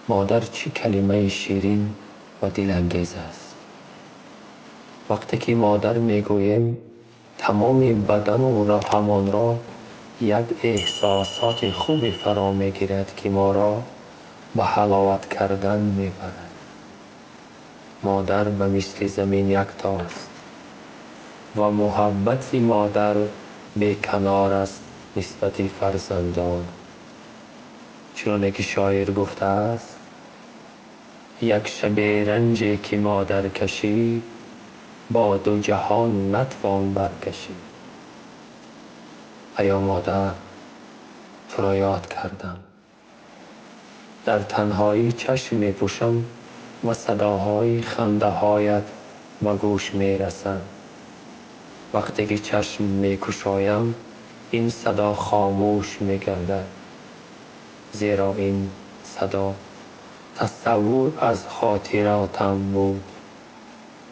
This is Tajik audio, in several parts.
Модар чӣ калимаи ширин ва дилангез аст. Вақте ки модар мегӯем, тамоми бадану рӯҳамонро як эҳсосоти хубе фаро мегирад, ки моро ба ҳаловат кардан мебарад. Модар ба мисли замин яктост ва муҳаббати модар беканор аст нисбати фарзандон. Чуноне ки шоир гуфтааст: як шаби ранҷе ки модар кашид, бо ду ҷаҳон натвон баркашид. Аё модар, туро ёд кардам. Дар танҳоӣ чашм мепӯшам ва садоҳои хандаҳоят ба гӯш мерасанд. Вақте ки чашм мекушоям, ин садо хомӯш мегардад, зеро ин садо тасаввур аз хотиротам буд.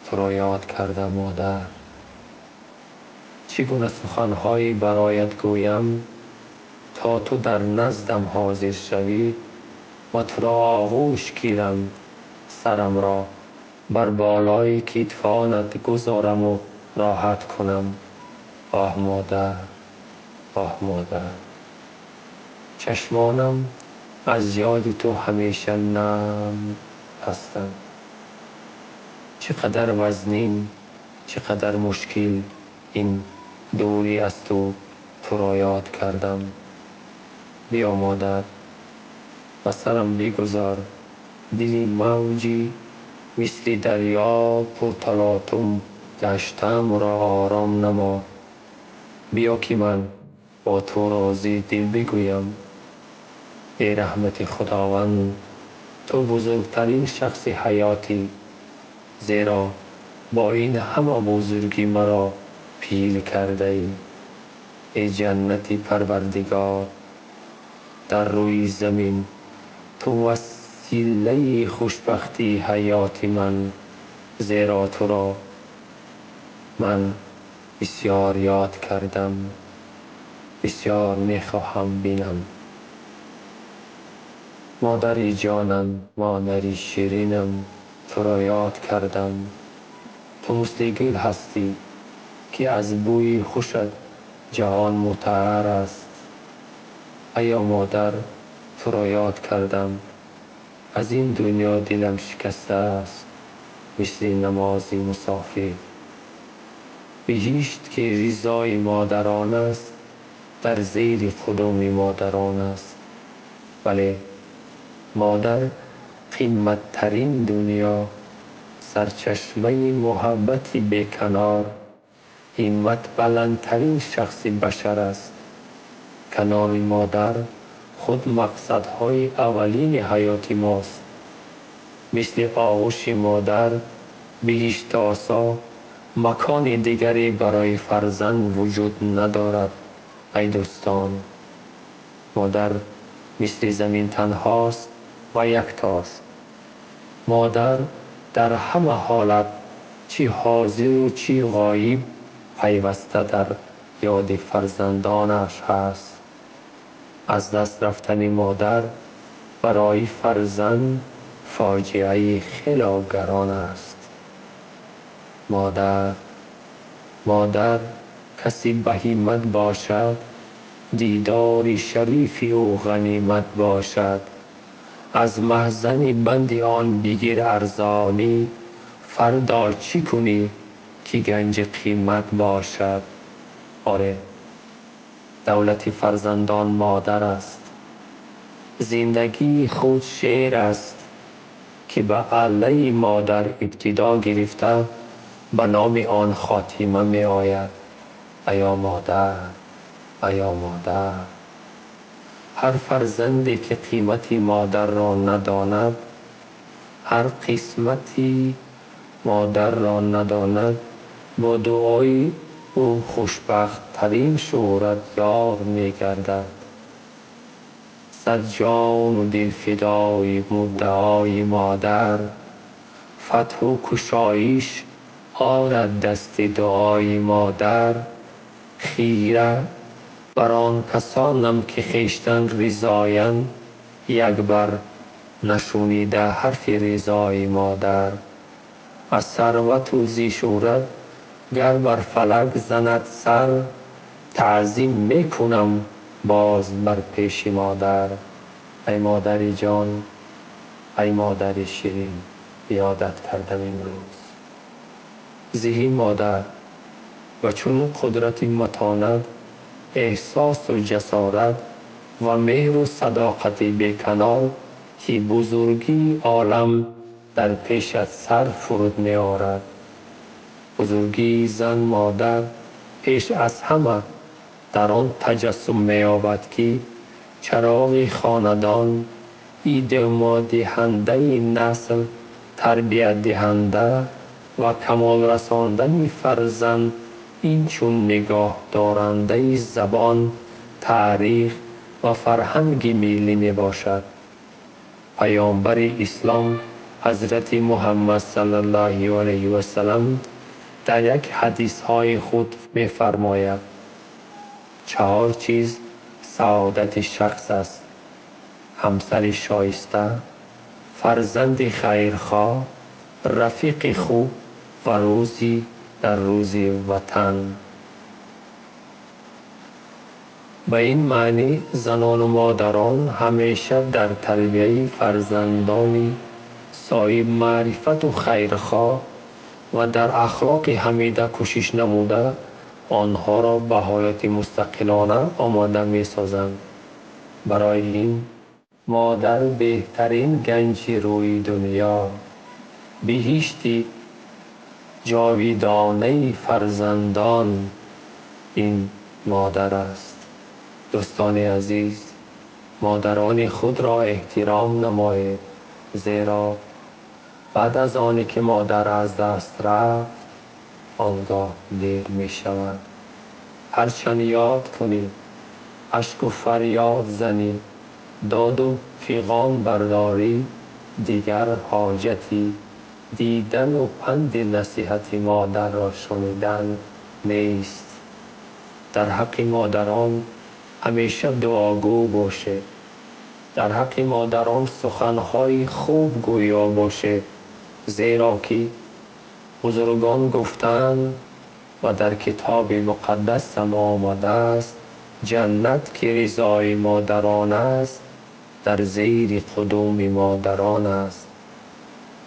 Туро ёд кардам, модар. Чӣ гуна суханҳое бароят гӯям, то ту дар наздам ҳозир шавӣ ва туро оғӯш гирам, сарамро бар болои китфонат гузораму роҳат кунам. Оҳ, модар, оҳ, модар. Чашмонам аз ёди ту ҳамеша нам ҳастанд. Чӣ қадар вазнин, чӣ қадар мушкил ин дурӣ аз ту. Туро ёд кардам. Биё, модар, ба сарам бигузор. Дили мавҷи мисли дарё пурталотум гаштаамро ором намо. Биё, ки ман бо ту рози дил бигӯям. Э раҳмати Худованд, ту бузургтарин шахси ҳаётӣ, зеро бо ин ҳама бузургӣ маро пир кардаӣ. Э ҷаннати Парвардигор дар рӯи замин, ту василаи хушбахтии ҳаёти ман, зеро туро ман бисёр ёд кардам, бисёр мехоҳам бинам. Модари ҷонам, модари ширинам, туро ёд кардам. Ту мисли гул ҳастӣ, ки аз бӯи хушат ҷаҳон мутаҳар аст. Аё модар, туро ёд кардам. Аз ин дунё дилам шикаста аст, мисли намози мусофир. Биҳишт, ки ризои модарон аст, дар зери қудуми модарон аст. Бале, модар қиматтарин дунё, сарчашмаи муҳаббати беканор, ҳимматбаландтарин шахси башар аст. Канори модар худ мақсадҳои аввалини ҳаёти мост. Мисли оғӯши модар биҳиштосо макони дигаре барои фарзанд вуҷуд надорад. Ай дӯстон, модар мисли замин танҳост ва яктост. Модар дар ҳама ҳолат, чӣ ҳозиру чӣ ғоиб, пайваста дар ёди фарзандонаш ҳаст. Аз даст рафтани модар барои фарзанд фоҷиаи хело гарон аст. Модар, модар, касе ба ҳиммат бошад, дидори шарифи ӯ ғанимат бошад. Аз маҳзани банди он бигир арзонӣ, фардо чӣ кунӣ, ки ганҷи қимат бошад. Оре, давлати фарзандон модар аст. Зиндагии худ шеър аст, ки ба аълаи модар ибтидо гирифта, ба номи он хотима меояд. Аё модар, аё модар. Ҳар фарзанде ки қимати модарро надонад, ҳар қисмати модарро надонад, бо дуои ӯ хушбахттарин шӯҳратёр мегардад. Сад ҷону дил фидои муддаои модар, фатҳу кушоиш орад дасти дуои модар. Хира бар он касонам, ки хештан ризоянд, як бар Нашунида ҳарфи ризои модар. Аз сарвату зи шӯҳрат гар бар фалак занад сар, таъзим мекунам боз бар пеши модар. Эй модари ҷон, эй модари ширин, ёдат кардам имрӯз. Зеҳи модар ва чунин қудрати матонат, эҳсосу ҷасорат ва меҳру садоқати беканор, ки бузургии олам дар пешат сар фуруд меорад. Бузургии зан модар пеш аз ҳама дар он таҷассум меёбад, ки чароғи хонадон, идомадиҳандаи насл, тарбиятдиҳанда ва камол расондани фарзанд, инчун нигоҳдорандаи забон, таърих ва фарҳанги миллӣ мебошад. Паёмбари Ислом Ҳазрати Муҳаммад саллаллоҳу алайҳи васаллам дар як ҳадисҳои худ мефармояд: чаҳор чиз саодати шахс аст: ҳамсари шоиста, фарзанди хайрхоҳ, рафиқи хуб ва рӯзӣ дар рӯзи ватан. Ба ин маънӣ занону модарон ҳамеша дар тарбияи фарзандони соҳибмаърифату хайрхоҳ ва дар ахлоқи ҳамида кӯшиш намуда, онҳоро ба ҳаёти мустақилона омода месозанд. Барои ин модар беҳтарин ганҷи рӯи дунё, биҳишти ҷовидонаи фарзандон ин модар аст. Дӯстони азиз, модарони худро эҳтиром намоед, зеро баъд аз оне ки модар аз даст рафт, он гоҳ дер мешавад. Ҳарчанд ёд кунӣ, ашку фарёд занӣ, доду фиғон бардорӣ, дигар ҳоҷати дидану панди насиҳати модарро шунидан нест. Дар ҳаққи модарон ҳамеша дуогӯ бошед. Дар ҳаққи модарон суханҳои хуб гӯё бошед, зеро ки бузургон гуфтаанд ва дар китоби муқаддасам омадааст: ҷаннат ки ризои модарон аст, дар зери қудуми модарон аст.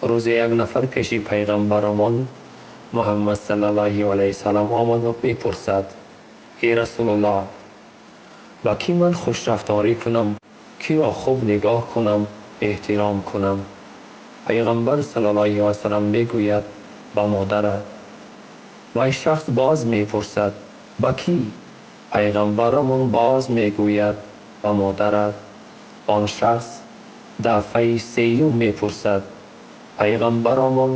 Рӯзе як нафар пеши пайғамбарамон Муҳаммад саллаллоҳу алайҳи васаллам омад ва мепурсад: эй Расулуллоҳ, ба кӣ ман хушрафторӣ кунам, киро хуб нигоҳ кунам, эҳтиром кунам? Пайғамбар саллаллоҳу алайҳи васаллам мегӯяд: ба модарат. Вай шахс боз мепурсад: ба кӣ? Пайғамбарамон боз мегӯяд: ба модарат. Он шахс дафъаи сеюм мепурсад. Пайғамбарамон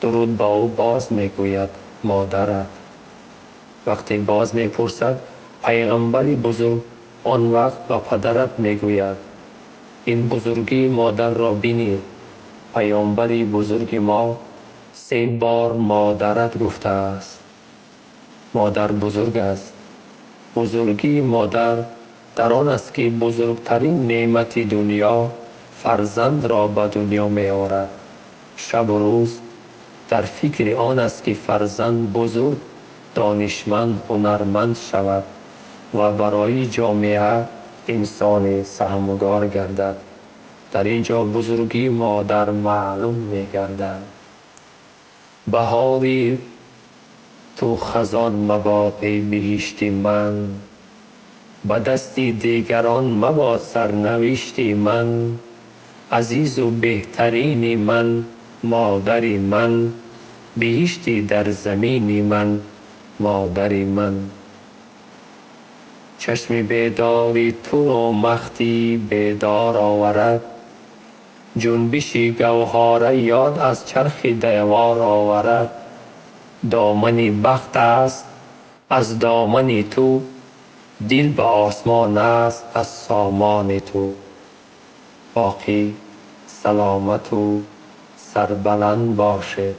дуруд ба ӯ боз мегӯяд: модарат. Вақте боз мепурсад, пайғамбари бузург он вақт ба падарат мегӯяд. Ин бузургии модарро бинед. Паёмбари бузурги мо се бор модарат гуфтааст. Модар бузург аст. Бузургии модар дар он аст, ки бузургтарин неъмати дунё фарзандро ба дунё меорад. Шабу рӯз дар фикри он аст, ки фарзанд бузург, донишманд, ҳунарманд шавад ва барои ҷомеа инсони саҳмгор гардад. Дар ин ҷо бузургии модар маълум мегардад. Баҳори ту хазон мабод, эй биҳишти ман, ба дасти дигарон мабод сарнавишти ман. Азизу беҳтарини ман, модари ман, биҳишти дар замини ман, модари ман. Чашми бедори туро махти бедор оварад, ҷунбиши гавҳора ёд аз чархи девор оварад. Домани бахт аст аз домани ту, дил ба осмон аст аз сомони ту. Боқӣ саломату сарбаланд бошед.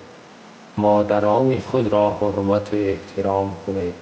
Модарони худро ҳурмату эҳтиром кунед.